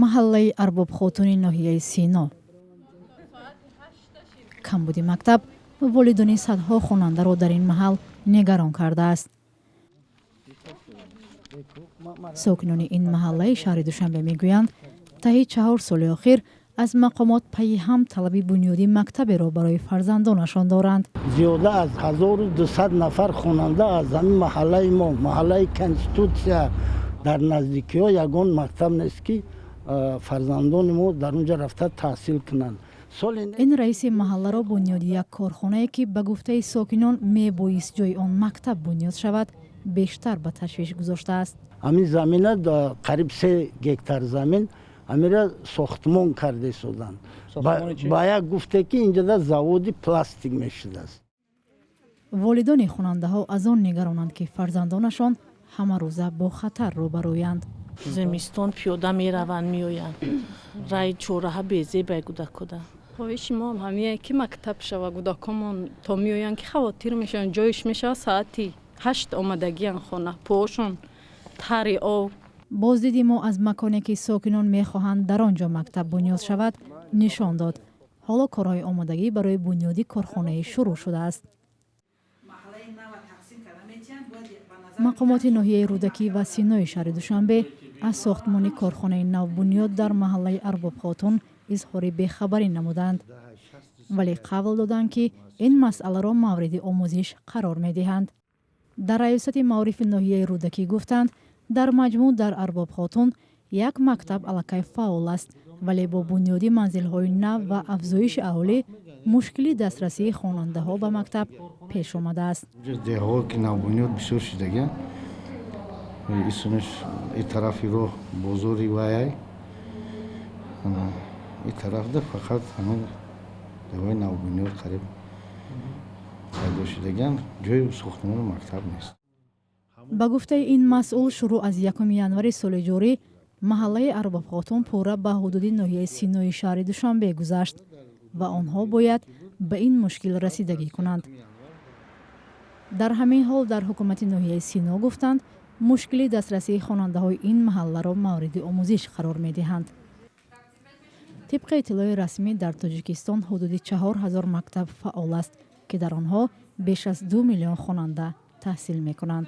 Маҳаллаи Арбобхотуни ноҳияи Сино. Камбуди мактаб волидони садҳо хонандаро дар ин маҳал нигарон кардааст. Сокинони ин маҳаллаи шаҳри Душанбе мегӯянд, таҳи 4 соли охир аз мақомот пайи ҳам талаби бунёди мактаберо барои фарзандонашон доранд. Зиёда аз 1200 нафар хонанда аз ҳамин маҳаллаи мо, маҳаллаи Конститутсия, дар наздикиҳо ягон мактаб нест, ки фарзандони мо дар он ҷо рафта таҳсил кунанд. Ин раиси маҳалларо бунёди як корхонае, ки ба гуфтаи сокинон мебоист ҷои он мактаб бунёд шавад, бештар ба ташвиш гузоштааст. Ҳамин замина, қариб 3 гектар замин, ҳамира сохтмон карда истоданд. Ба як гуфте, ки инҷода заводи пластик мешудааст. Волидони хонандаҳо аз он нигаронанд, ки фарзандонашон ҳамарӯза бо хатар рӯбарӯянд. Зимистон пиёда мераванд, меоянд, раи чораҳа безебай гудакода. Хоҳиши мо ҳам ҳамие, ки мактаб шава. Гудакомон то меоянд, ки хавотир мешаванд, ҷоиш мешавад, соати 8 омадагиян хона, поошон тари об. Боздиди мо аз маконе, ки сокинон мехоҳанд дар он ҷо мактаб бунёд шавад, нишон дод, ҳоло корҳои омодагӣ барои бунёди корхонаи шурӯъ шудааст. Мақомоти ноҳияи Рӯдакӣ ва Синои шаҳри Душанбе аз сохтмони корхонаи навбунёд дар маҳаллаи Арбобхотун изҳори бехабарӣ намуданд, вале қавл доданд, ки ин масъаларо мавриди омӯзиш қарор медиҳанд. Дар раёсати маорифи ноҳияи Рӯдакӣ гуфтанд, дар маҷмӯъ дар Арбобхотун як мактаб аллакай фаъол аст, вале бо бунёди манзилҳои нав ва афзоиши аҳолӣ мушкили дастрасии хонандаҳо ба мактаб пеш омадааст. Деҳаҳо, ки навбунёд бисёр шудагианд, исмаш и тарафи роҳ, бозори ваяй, и тарафда фақат ҳамин деҳаҳои навбунёд қариб пайдо шудагианд, ҷои сохтмони мактаб нест. Ба гуфтаи ин масъул, шурӯъ аз 1 январи соли ҷорӣ маҳаллаи Арбобхотун пурра ба ҳудуди ноҳияи Синои шаҳри Душанбе гузашт ва онҳо бояд ба ин мушкил расидагӣ кунанд. Дар ҳамин ҳол дар ҳукумати ноҳияи Сино гуфтанд, мушкили дастрасии хонандаҳои ин маҳалларо мавриди омӯзиш қарор медиҳанд. Тибқи иттилои расмӣ, дар Тоҷикистон ҳудуди 4000 мактаб фаъол аст, ки дар онҳо беш аз 2 миллион хонанда таҳсил мекунанд.